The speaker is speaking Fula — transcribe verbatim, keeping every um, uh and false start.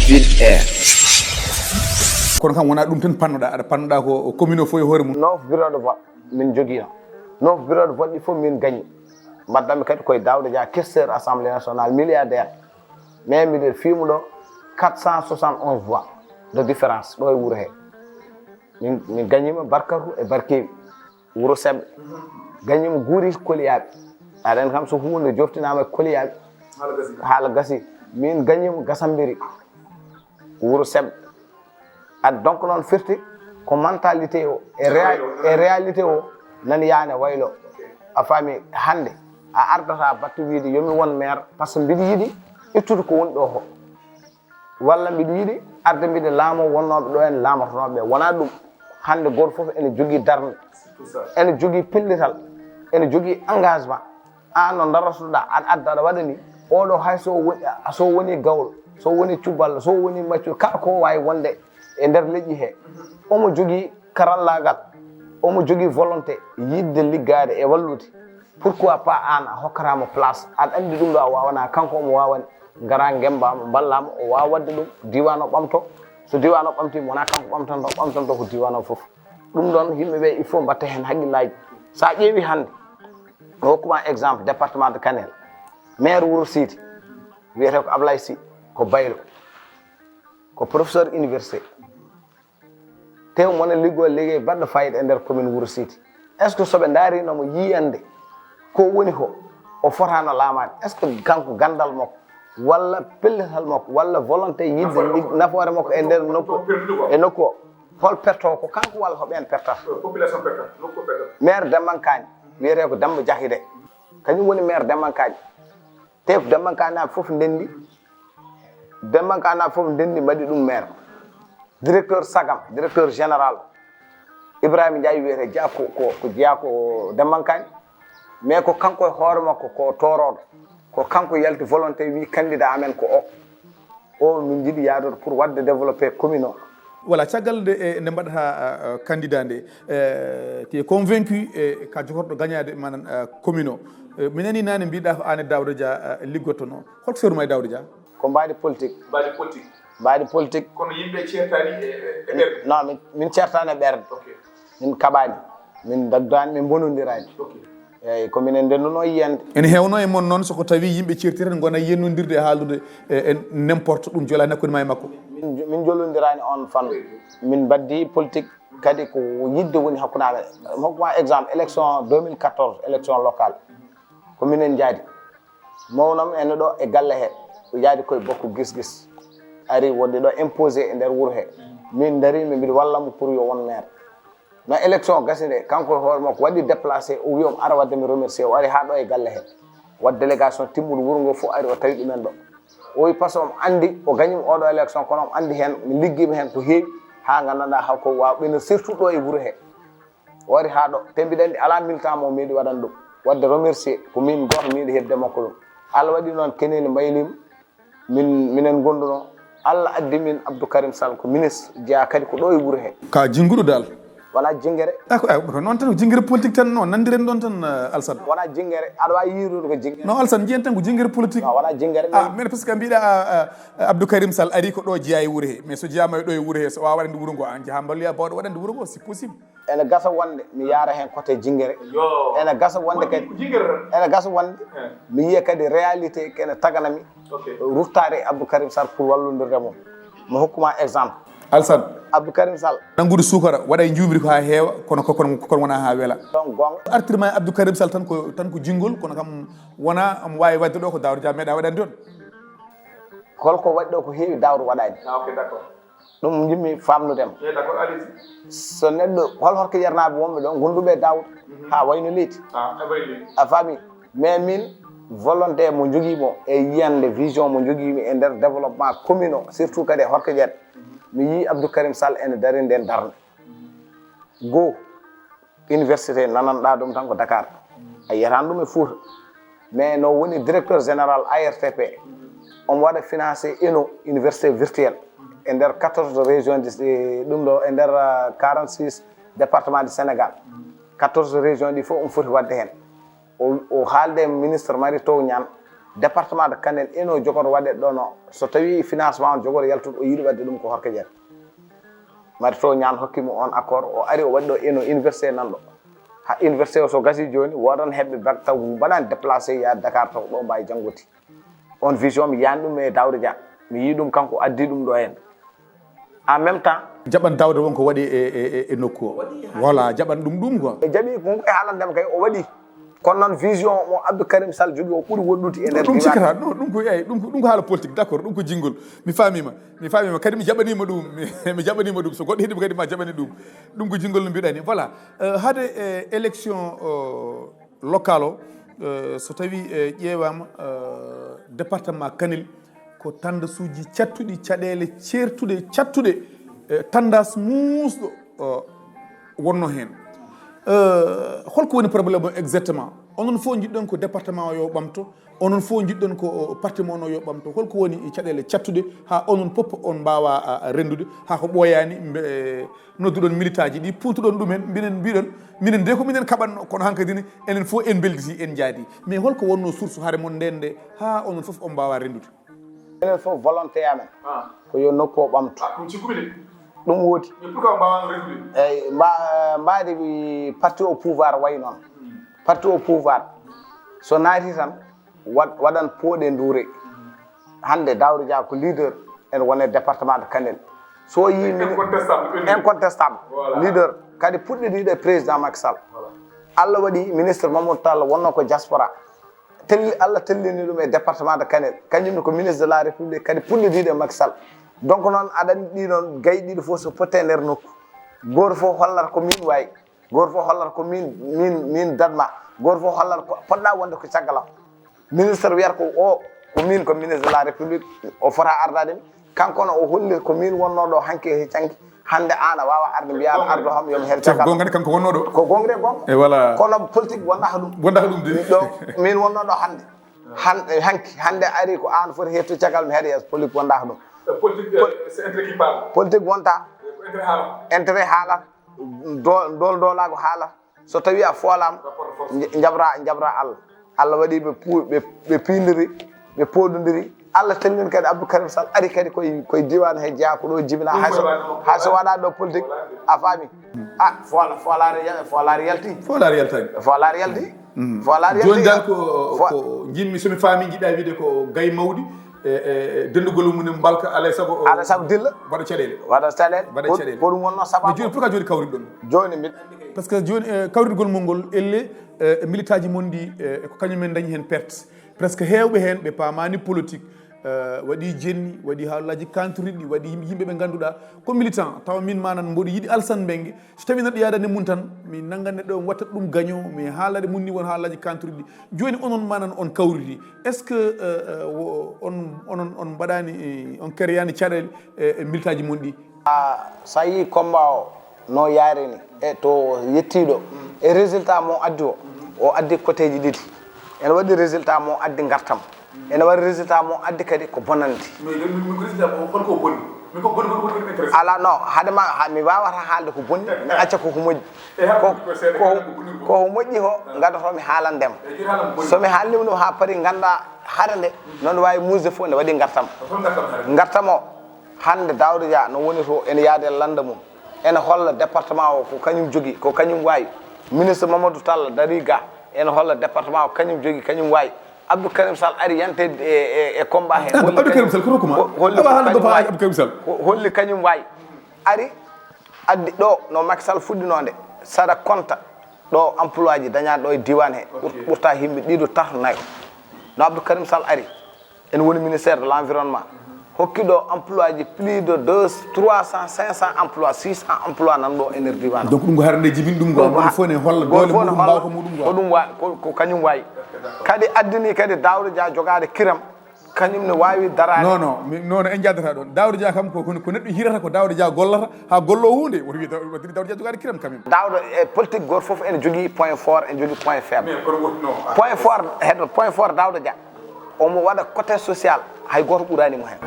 Sud Air. Kono kam wonaa ɗum tan pannoɗaa, aɗa pannoɗaa ko commune o fof e hoore mum. Neuf bureau de vote min jogiino. Neuf bureau de vote ɗi fof min gañi. Mbaɗdanmi kadi koye Daouda Dia, questeur assemblée nationale, milliardaire. Mais mbiɗen fiimu ɗo quatre cent soixante onze voix de différence ɗo e wuro he. Min min gañima Barkarou e Barkewi, wuro Seɓɓe. Gañima Guuri Koliyaaɓe. Aɗen kam so huunde joftinaama e Koliyaaɓe, haala gasi. Min gañima Gasambiri, wuro Seɓɓe. Ad donc noon firti ko mentalité o e réa- e réalité o nani yaane waylo. A faami? Hannde a ardata batte wiide yomi won maire, par ce que mbiɗa yiɗi ittude ko woni ɗo ko, walla mbiɗa yiɗi arde mbiɗa laamo wonnooɓe ɗo en laamotonooɓe ɓe. Wonaa ɗum. Hannde gooto fof ene jogii darnde, ene jogii pellital, ene jogii engagement. Aan no daratoɗaa, aɗa adda, aɗa waɗa ni. Oɗo hay so woni, so woni gawlo, so woni cuballo, so woni maccuɗo, kala ko waawi wonde e nder leƴƴi he, omo jogii karallaagal, omo jogii volonté yiɗde liggaade e wallude. Pourquoi pas aan a hokkataamo place? Aɗa anndi ɗum ɗo a waawanaa, kanko omo waawani. Ngaraa ngemmbaama, mballaama, o waawa waɗde ɗum, diiwaan o ɓamto. So diiwaan o ɓamtiima, wonaa kanko ɓamtanto, ɓamtanto ko diiwaan o fof. Ɗum ɗoon yimɓe ɓe il faut mbatta heen hakkillaaji. So a ƴeewii hannde, mi hokku ma exemple département de Kanel, maire Wuro Siidi wiyetee ko Ablaye Sy, ko baylo, ko professeur université. Tew mo ne liggoo liggey baɗɗo fayida e nder commune Wuro Siidi. Est ce que so ɓe ndaariino mo yiyande ko woni ko o fotaano laamaade? Est ce que kanko ganndal makko walla pellital makko walla volonté yiɗde lig- nafoore makko e nder nokku e nokku o, hol perto ko kanko walla ko ɓeen pertata? Population petta, nokku petta. Maire Dembankaani wiyetee ko Demba Jahide, kañum woni maire Dembankaani. Te Dembankaanaaɓe fof ndenndi, Dembankaanaaɓe fof ndenndi mbaɗi ɗum maire. Directeur Sagam, directeur général, Ibrahima Ndiaye wiyetee jeyaa ko ko ko jeyaa ko Dembankaani. Mais ko kanko e hoore makko ko toorooɗo, ko kanko yalti volonté wi candidat amen ko o. O min njiɗi yaadude pour waɗde développé commune o. Voilà, caggal nde e nde mbaɗata candidat nde, tu es convaincu e ka jogorɗo gañaade manan commune o. Mi nani naane mbiɗa ko aan e Daouda Dia liggottono. Holko sewruma e Daouda Dia? Ko mbaadi politique. Mbaadi politique. Mbaadi politique. Kono yimɓe ceertaani e e ɓerɗe. Non, min min ceertaani e ɓerɗe. Ok. Min kaɓaani. Min dagdaani, min mbonondiraani. Ok. Eyyi, ko minen ndennunoo yiyande. Ene heewnoo e mon noon so ko tawi yimɓe ceerti tan ngona yennondirde e haaldude e e n'importe ɗum jola hakkunde ma e makko. Min min njolondiraani on fannu. Min mbaddi politique kadi ko yidde woni hakkunde amen. Mi hokku ma exemple, élection deux mille quatorze, élection locale. Ko minen njaadi. Mawnam ene ɗo e galle he. O yaadi koye bokko gis gis. Ari wonde ɗo imposé e nder wuro he. Min ndari mi mbiɗa walla mo pour yo won maire. No élection gasi nde, kanko e hoore makko waɗi déplacé, o wi omo ara wadde mi remercier, o ari haa ɗo e galle he, waɗi délégation timmuɗo wuro ngo fof ari, o tawi ɗumen ɗo. O wi par ce que omo anndi o gañima oɗo élection, kono omo anndi heen mi liggiima heen ko heewi, haa nganndanɗaa haw ko waaw ɓe no surtout ɗo e wuro he. O ari haa ɗo, te mbiɗa anndi alaa militant mo meeɗi waɗan ɗum, waɗde remercier ko min gooto meeɗi heɓde makko ɗum. Allah waɗi noon keneeli mbayliima. Min minen ngondunoo, Allah addi min Abdou Karim Sall ko ministre, jeyaa kadi ko ɗo e wuro he. Ka jinnguɗo dal. Wonaa jinngere. A ko a ko noon tan ko jinngere politique tan, noon nanndiren ɗoon tan. Alsat. Wonaa jinngere, aɗa waawi yiirude ko jinngere. Non, Alsat, njiyen tan ko jinngere politique. Non, wonaa jinngere. Ah, mais parce que mbiɗa, ah, ah, Abdou Karim Sall ari ko ɗo jeyaa e wuro he, mais so jeyaama e ɗo e wuro he, so waawa waɗande wuro ngo, aan njahaa mballoya baawɗo waɗande wuro ngo, c'est possible. Ene gasa wonde mi yaara heen côté jinngere. Ene gasa wonde kadi, ene gasa wonde mi yiya kadi réalité kene taganami ruttaade e Abdou Karim Sall pour wallondirde mo. Mi hokkuma exemple. Alsan. Abdou Karim Sall. Nanngude suukara waɗa e njuumri ko haa heewa, kono ko kono kono wonaa haa wela. Ɗon goonga. Artirma e Abdou Karim Sall tan ko tan ko jinngol, kono kam wonaa omo waawi waɗde ɗo ko Daouda Dia meeɗa waɗande on. Holko waɗi ɗo ko heewi Daouda waɗaani. Ah, ok, d'accord. Ɗum njiɗmi faamnude ma. Eh, d'accord, allez-y. So neɗɗo, hol horko yernaaɓe wonɓe ɗo, gonduɓe e Daouda, haa wayno leydi. Ah, e wayno leydi. A faami? Mais min, volonté mo njogii mo e yiyande, vision mo njogii mi e nder développement commune o, surtout kadi e horko ƴeeɗe. Mi yii Abdou Karim Sall ene dari nden darnde. Goo, université nananɗaa ɗum tan ko Dakar. A yiyatan ɗum e Fuuta. Mais no woni directeur général A R T P, omo waɗa financé eno université virtuelle e nder quatorze région de, ɗum ɗo e nder, ah, quarante-six département du Sénégal. Quatorze région ɗi fof omo foti waɗde heen. O, o haalde e ministre Mary Teuw Niane, Département de Kanel eno jogoto waɗe ɗo no, so tawi financement on jogoto yaltude, o yiɗi waɗde ɗum ko Horkadiat. Mari to ñaan hokki mo on accord, o ari o waɗi ɗo eno université nan ɗo. Ha université o so gasi joni, wodan heɓɓe bac taw mbaɗani déplacé ya Dakar taw ɗo mbawi janngoti. On vision mi yiyan ɗum e Daouda Dia. Mi yi ɗum kanko addi ɗum ɗo hen. En même temps, jaɓan Daouda won ko waɗi e, e, e, e nokku o. Voilà, jaɓan ɗum ɗum quoi. Ɓe jaɓi ko e haalandema kay o waɗi. Kono noon vision mo Abdou Karim Sall jogui o ɓuri woɗɗude e nder ɗum diwan. Cikkata, non, ɗum ko, eyi, ɗum ko, ɗum ko haala politique, d'accord, ɗum ko jinngol. Mi faamima, mi faamima. Kadi mi jaɓanima ɗum, mi, mi jaɓanima ɗum. So goɗɗo heɗima kadi ma jaɓani ɗum. Ɗum ko jinngol no mbiɗani. Voilà. Euh, hade, eh, élection, euh, local o, eh, so tawi, eh, ƴeewama, eh, département Kanel, ko tandasuji cattuɗi, caɗele ceertuɗe, cattuɗe, eh, tandas muusɗo, eh, wonno hen. Eh, holko woni problème o exactement? Onon fof jiɗɗon ko département o yo ɓamto, onon fof jiɗɗon ko, o, parti mon o yo ɓamto. Holko woni caɗele cattuɗe ha onon fof on mbawa, a, a, rendude, ha ko ɓooyani mbe-, nodduɗon militaji ɗi, puutuɗon ɗumen, mbiɗen mbiɗon, minen de ko minen kaɓanno, kono hankadi ni enen fof en belditi, en jaadi. Mais holko wonno source hare mon nden nde, ha onon fof on mbawa rendude? Enen fof volonté amen ko yo nokku o ɓamtu. Ɗum woodi. Eyyi, mba-, mbaadi parti au pouvoir wayi noon. Parti au pouvoir, so naati tan, wa-, waɗan pooɗe nduure. Hannde Daouda Dia ko leader ene wone département de Kanel. So yi mini-, incontestable, incontestable leader, kadi puɗɗidiiɗo e président Macky Sall. Allah waɗi ministre Mamadou Tall wonno ko diaspora. Telli-, Allah tellini ɗum e département de Kanel. Kañum ne ko ministre de la République, kadi puɗɗidiiɗo e Macky Sall. Donc noon, aɗa anndi ɗi noon, gayi ɗiɗo fof so potte e nder nokku. Gooto fof hollata ko min wayi. Gooto fof hollata ko min, min, min datma. Gooto fof hollata ko poɗɗa wonde ko caggal am. Ministre wiyata ko o, ko min ko ministre de la République, o fota ardaade mi. Kanko no o hollir ko min wonno ɗo hanki e canki. Hannde aan a waawa arde mbiya aɗa ardo ham yo mi hel caggal. Gonga de kanko wonno ɗo. Ko gonga de gonga. E voilà. Kono politique wonda ko ɗum. Wonda ko ɗum de. Ɗo min wonno ɗo hannde. Han-, hanki, hannde ari ko aan foti hettu caggal mi heɗa yeeso politique wonda ko ɗum. Politique, euh, c'est intérêt qui parle. Politique wonta. Ko intérêt haala. Intérêt haala. Do-, dool doolaago haala. So tawi a foolaama, nj-, njabra, njabra Allah. Allah waɗi ɓe pu-, ɓe, ɓe piindiri, ɓe pooɗondiri. Allah tellini kadi Abdou Karim Sall ari kadi koye, koye diiwaan he jeyaa ko ɗo jibinaa. Hay so, hay so waɗaa ɗo politique, a faami? Ah, foola-, foolaare ya-, foolaare yalti. Foolaare yaltaani. Foolaare yalti. Mm. Foolaare yalti. Jooni dal ko, fo- ko njiɗmi, so mi faami, njiɗa wiide ko gayi mawɗi, e, e, e, denndugol mum en mbalka, alaa e sago o alaa e sago dilla. Waɗa caɗeele. Waɗa caɗeele. Waɗa caɗeele. Ko ɗum wonno sababu. Mais jooni, pourquoi jooni kawriɗon? Jooni mbiɗa anndi kay. Parce que jooni, e, kawritgol mon ngol, elle, e, e militaaji mon ɗi, e, ko kañum en dañi heen perte. Presque heewɓe heen ɓe paamaani politique, e, waɗi jenni, waɗi haalaaji kantoriɗi, waɗi yim-, yimɓe ɓe ngannduɗaa ko militant, tawa min manan mboɗo yiɗi Alassane Mbengue. So tawi neɗɗo yaadani mum tan, mi nanngan neɗɗo, on wattat ɗum gaño, mi haalade mum ni won haalaaji kantoriɗi. Jooni onon manan on kawriti. Est-ce que, euh, euh, wo-, on, onon, on mbaɗani, eh, on kereyani caɗeele, eh, e militaaji mon ɗi? Ah, so a yii combat o no yarini, e to yettiɗo, e résultat mo addi o, o addi côtéji ɗiɗi. Ene waɗi résultat mo addi ngartam. Ene waɗi résultat mo addi kadi ko bonande. Mais le, le, le résultat mo, holko bonni? Min ko bonni, bonni, bonni, bonni intéressé. Ala, non, hade ma, ha, mi wawata haalde ko bonni, mi acca ko ko moƴƴi. E ko, ko seeɗa ko, ko bonni ko. Ko moƴƴi ko, ah, ngadoto mi haalande ma. E, jooni haalan ko bonni. So mi haalnima ɗum ha paari, ngannda hare nde, noon wawi muusde fof ne waɗi ngartam. Ko toon ngartam hare. Ngartam o, hannde Daouda Dia no woni to, ene yaade lannda mum. Ene holla département o ko kañum jogi, ko kañum wawi. Ministre Mamadou Tall dari ga, ene holla département o kañum jogi, kañum wawi. Abdou Karim Sall ari yante e, e, e combat he. Ah, holli Abdou Karim Sall ko rokuma? Ho-, holli awa ko haalde kañum ɗo wawi. Abdou Karim Sall. Ho-, holli kañum wawi. Ari, addi ɗo no Macky Sall fuɗɗinode. Saɗa konta ɗo emploi ji dañaɗo e diwan he. Ok. Ɓur-, ɓurta yimɓe ɗiɗo, tato, nayo. No Abdou Karim Sall ari. Ene woni ministère de l'environnement. Hokki ɗo emploi ji plus de deux, trois cents, cinq cents emplois, six cents emplois nan ɗo e nder diwan. Donc ɗum ko harande jibin ɗum ko ɗum ko ha-, fof ne holla doole muɗum, mbawka muɗum ko. Ko ɗum wa-, ko, ko kañum wawi. Kadi addini kadi Daouda Dia jogade kiram, kañum ne wawi darade. Non, non, mi, non, en jaddata ɗon. Daouda Dia kam ko, ko, ko neɗɗo hirata ko Daouda Dia gollata, ha gollo hunde. Woto wi Daou-, woto wi Daouda Dia jogade kiram quand même. Daouda e politique goto fof ene jogui point fort, ene jogui point faible. Mais kono woto non. Point fort, heɗo, point fort Daouda Dia. Omo waɗa côté social, hay goto ɓurani mo hen.